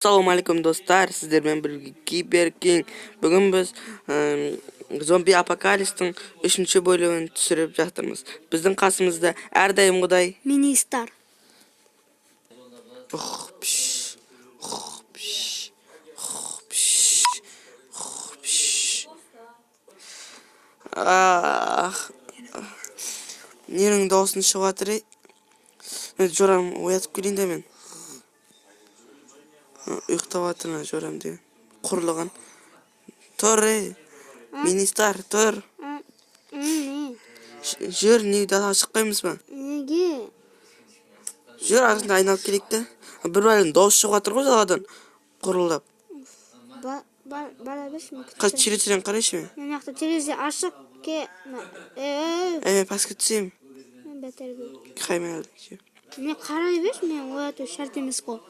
Ассалаумағалейкум, достар! Сіздермен бірге Киберкинг. Бүгін біз зомби апокалипсистің үшінші бөлімін түсіріп жатырмыз. Біздің қасымызда әрдайымғыдай Министр. Ух, пш, ух, пш, ух, пш, ух, пш. Ах, ненің дауысын шығып жатыр, ей? Жорам, оятып келейін да мен. Ұйықтап жатыр ана жорам деген. Құрлыған. Тұр, ей. Министр, тұр. Не? Жүр, не, далаға шықпаймыз ба? Неге? Жүр, арасында айналып келейік те. Бір бәленің дауысы шығып жатыр ғой даладан. Құрылдап. Бара берші, мен Қазір күтіп. Терезеден қарайшы мен. Мына жақта терезе ашық. Ке. Ей, Әй, мен пәске түсемін. Бәтер. Қаймен әлі. Мен қарай берші, мен ояту шарт емес қой.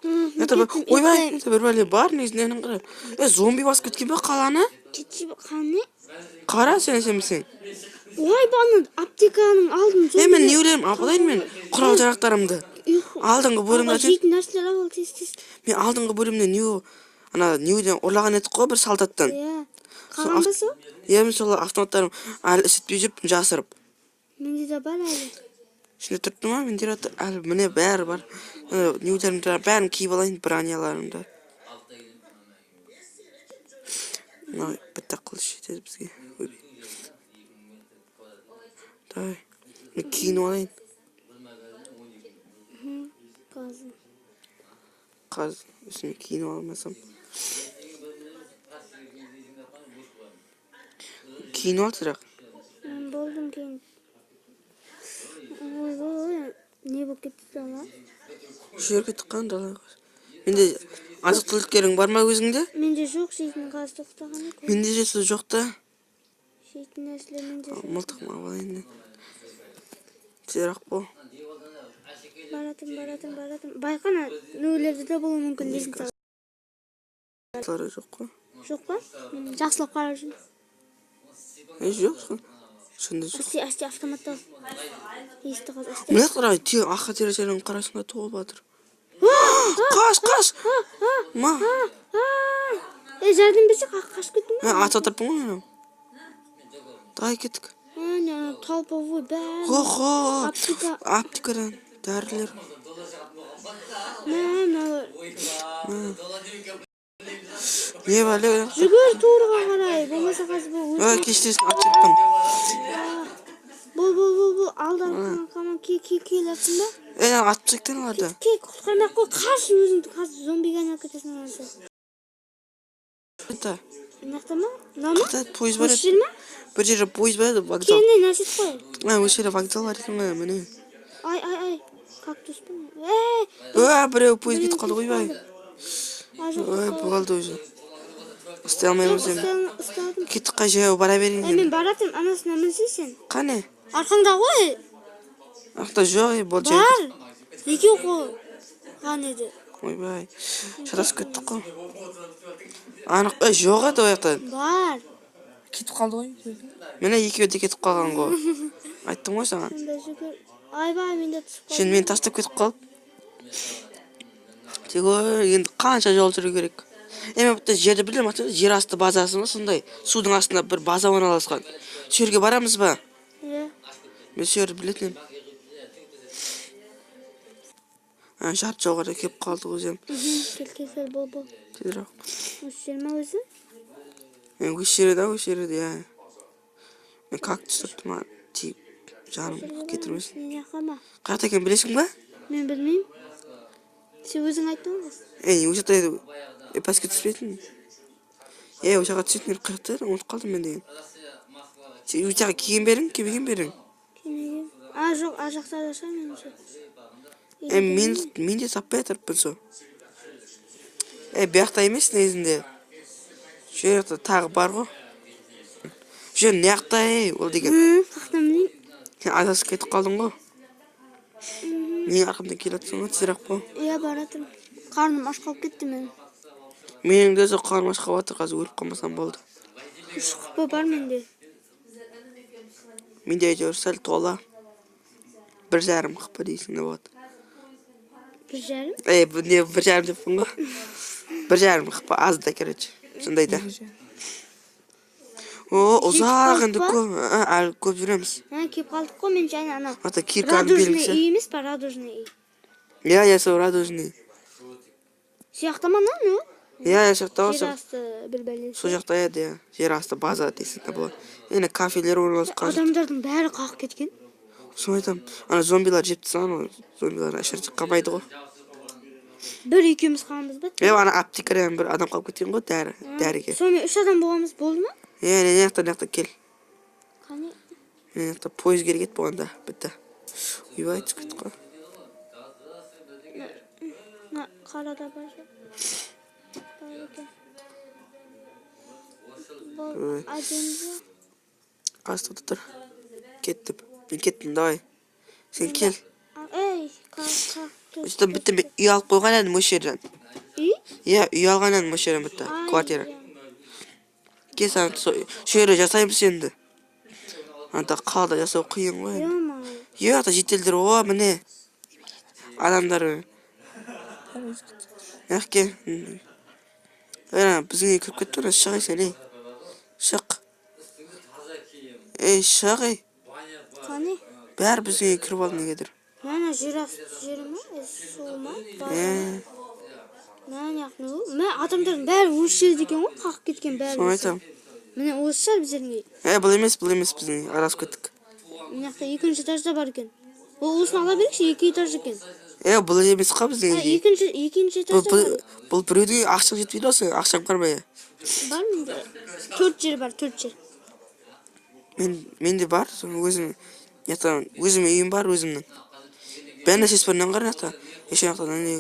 Это бір, ойбай, это бір бәле бар негізінде, ананы қара. Е, зомби басып кеткен бе қаланы? Кетші, қане? Қара, сен сенбісің. Ойбай, ана аптеканың алдын. Е, мен не ойлаймын, алып алайын мен құрал жарақтарымды. Алдыңғы бөлімде Жейтін нәрселер ал, тез, тез. Мен алдыңғы бөлімде не, ана неуден ұрлаған едік қой бір солдаттан. Иә. Қалған ба сол? Иә, мен сол автоматтарым әлі істетпей жүріппін жасырып. Менде де бар әлі. Ішінде тұрыпты ма? Менде әлі, міне, бәрі бар. Неулерімді бәрін киіп алайын, броняларымды. Мынау бітті, қылыш жетеді бізге. Ойбай. Давай. Мен киініп алайын. Қазір. Қазір үстіме киініп алмасам. Киініп ал тезірек. Мен болдым кейін. Ойбай, не болып кетті дала? Жерге тыққан далаға. Менде азық түліктерің бар ма өзіңде? Менде жоқ, жейтін қазір тоқтаған екен. Менде де сол жоқ та. Жейтін нәрселер менде жоқ. Мылтығым алып алайын. Тезірек бол. Баратым, баратым, баратым. Байқа, ана нөлерде де болуы мүмкін лестница. Жоқ қой. Жоқ па? Жақсылап қарап жүр. Е, жоқ. Шынында жоқ. Әсте, әсте, автоматта. Есті қазір, әсте. Міне, қара, аққа терезенің қарасында толып жатыр. Қаш, қаш! Ма. Е, жәрдем берші, қашып кеттің ба? Мен атып отырмын ғой мен. Давай, кеттік. Әне, ана толповой бәрі. Охо! Аптека. Аптекадан дәрілер. Мә, мыналар. Не бәле? Жүгір турға қарай, болмаса қазір бұл Ой, кештесін атып жіберіппін. Бол, бол, бол, бол, алда, қаман, ке, ке, келатсың ба? Е, атып тастайды оларды. Ке, құтқармай ақ қой, қаш өзіңді, қазір зомбиге айналып кетесің анасы. Это. Мына жақта ма? Мынау ма? Қайда пойыз бар Осы еді? жер ма? Бір жерде пойыз бар еді, вокзал. Кене нәрсе қой. А, осы жерде вокзал бар екен ғой, міне. Ай, ай, ай. Кактус па? Ей! Ө, біреу пойыз кетіп қалды, ойбай. А, жоқ. Ой, болды уже. Ұстай алмаймыз енді. Ұстадым. Кеттік қай, жаяу бара берейін Ей, мен енді. баратырмын, анасына мінсей сен. Қане? Арқаңда ғой. Ақта жоқ, ей, болды, жаяу. Бар. Екеу қойған еді. Ойбай. Шатасып кеттік қой. Анық, ей, жоқ еді ол жақта. Бар. Кетіп қалды ғой. Міне, екеуі де кетіп қалған ғой. Айттым ғой саған. Сонда жүгір. Айбай, мен де түсіп қалдым. Сен мені тастап кетіп қалып. Тек ой, енді қанша жол жүру керек. Е, мен бітті жерді білемін, аты жер асты базасы ма сондай. Судың астында бір база орналасқан. Сол жерге барамыз ба? Иә. Мен сол жерді білетін едім. А, жарты жолға да келіп қалдық өзім. Кел, кел, кел, бол, бол. Тезірек. Осы жер ма өзі? Е, осы жерде да, осы жерде, иә. Мен кактус тұрыпты, маған тиіп жаным кетірмесін. Мына жаққа ма? Қай жақта екенін білесің ба? Мен білмеймін. Сен өзің айттың ғой. Ей, ол жақта еді. Е, пәске түспейтін. Е, ол жаққа түсетін қай жақта еді? Ұмытып қалдым мен деген. Сен ол жаққа келген бе едің, келмеген бе едің? Келмеген. А, жоқ, ар жақта да шығар меніңше. Е, мен де таппай жатырмын сол. Е, бұл жақта емес негізінде. Сол жақта тағы бар ғой. Жүр, мына жақта, ей, ол деген. Қаяқтан білейін? Сен адасып кетіп қалдың ғой. Менің арқамдан келе жатсың ғой, тезірек бол. Иә, баратырмын. Қарным аш қалып кетті менің. Менің де сол қарным аш қалып жатыр, қазір өліп қалмасам болды. 3 құпа бар менде. Менде әйтеуір сәл тола. 1,5 хп дейсің де болады. 1,5? Ей, бұл не, 1,5 деппін ғой. 1,5 хп аз да, короче. Сондай да. О, ұзақ Жетіп енді қалдық па? Көп, әлі көп жүреміз. Ә, келіп қалдық қой мен және ана. Ата кирканың Радужный белгісі. үй емес па, радужный үй? Иә, сол радужный. Сол жақта ма мынау? Иә, сол жақта ғой, Жер сол. асты бір бәлесі. Сол жақта еді, иә. Жер асты база дейсің де болады. Енді кафелер орналасқан. Адамдардың бәрі қағып кеткен. Соны айтамын. Ана зомбилар жеп тастаған ғой. Зомбилар ешқашан қалмайды ғой. Бір екеуміз қалғанбыз ба? Е, ана аптекадан бір адам қалып кеткен ғой дәрі, дәріге. Сонымен үш адам болғанбыз, болды ма? Е, мына жақта, мына жақта кел. Қане? Мына жақта пойыз керек еді болғанда, бітті. Ойбай, түсіп кеттік қой. Мына қарада бар жоқ. Бар екен. Бұл Ой. әдемі. Қасында тұр. Кеттім. Мен кеттім, давай. Сен кел. Ей, қа, тұр. Үстін бітті, мен үй алып қойған едім осы жерден. Үй? Иә, үй алған едім осы жерден бітті. Ай, Квартира. иә. Кел, саған сол жерде жасаймыз енді. Анда қалада жасау қиын ғой енді. Ё-моё. Е, ата шетелдер, о, міне. Адамдар. Ақ кел. Ана біздің үйге кіріп кетті ғой, шық ей сен, ей. Шық. Ей, шық, ей. Қане? Бәрі біздің үйге кіріп алды негедір. Мына жер асты жері ма? Су ма? Бар. Е, Мына жақ не ол? Мә, адамдардың бәрі осы жерде екен ғой, қағып кеткен бәрі. Соны осы. айтамын. Міне, осы шығар біздердің үй. Е, бұл емес, бұл емес біздің үй. Адасып кеттік. Мына жақта екінші этажда бар екен. Ол осыны ала берейікші, екі этаж екен. Е, бұл емес қой біздің А, үй. екінші Бұл, этажда бұл, бар. бұл біреудің үйі, ақшаң жетпейді ғой сенің, ақшаң бар ма, е? Бар менде. Төрт жер бар, төрт жер. Менде бар, соны өзім, мына өзім үйім бар өзімнің. Бәрі нәрсесі бар, мынаны қара мына жақта. Еш жақта не,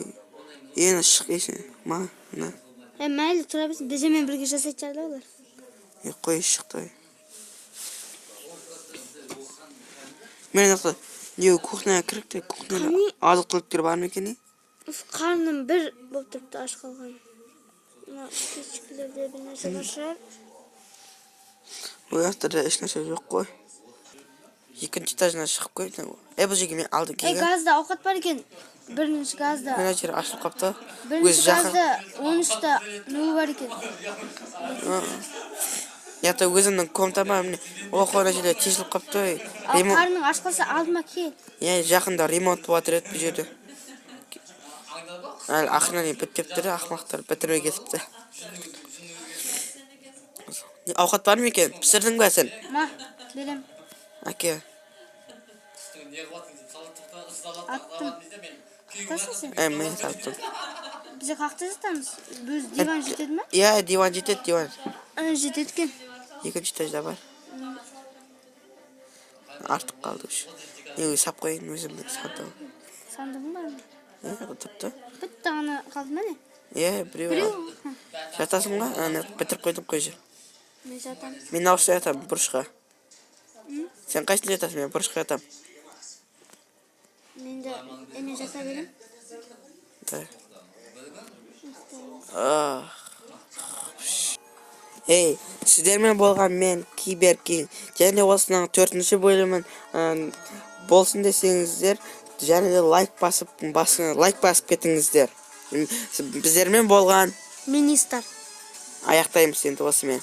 е, мына шық, ей сен, ма, мына. Е, мәйлі, тұра берсін. Бізбен бірге жасайтын шығар да олар. Е, қой, шықты. Мен мына жақта не, кухняға кіріп те, кухняда Қане? азық түліктер бар ма екен, не? Уф, қарным бір болып тұрыпты аш қалған. Мына кешкілерде бір нәрсе бар шығар. Ол жақта да еш нәрсе жоқ қой. Екінші этажына шығып қой. Е, бұл жерге мен алдын Ей, келгем. газда ауқат бар екен. Бірінші газда. Мына жер ашылып қалыпты. Бірінші Өзі жақын. газда 13-та нөл бар екен. Мына жақта өзімнің комнатам бар, міне. Охо, ана жерде тесіліп қалыпты. Ал Ремонт. қарның аш қалса алдыма кел. Иә, жақында ремонт болып жатыр еді бұл жерде. Әлі ақырына дейін бітпепті де, ақымақтар бітірмей кетіпті. Не, ауқат бар ма екен? Пісірдің бе сен? Ма, берем. Әке. Аттым. Қақтасың сен? Ә, мен таптым. Бізде қақта жатамыз. Біз диван жетеді ме? Иә, диван жетеді, диван. Ә, жетеді екен. Екінші этажда бар. Артық қалды уже. Не, сап қояйын өзімнің сандығым. Сандығың бар ма? Иә, тіпті. Бітті ғана қалды ма не? Иә, біреу. Біреу. Қалды. Жатасың ба? Ана бітіріп қойдым қой жер. Мен жатамын. Мен ауысып жатамын бұрышқа. Сен қайсында жатасың? Мен бұрышқа жатамын. Мен де мен жата беремін. Да. Ах. Ей, сіздермен болған мен Киберкинг. Және осының төртінші бөлімін болсын десеңіздер, және де лайк басып, лайк басып кетіңіздер. Біздермен болған Министр. Аяқтаймыз енді осымен.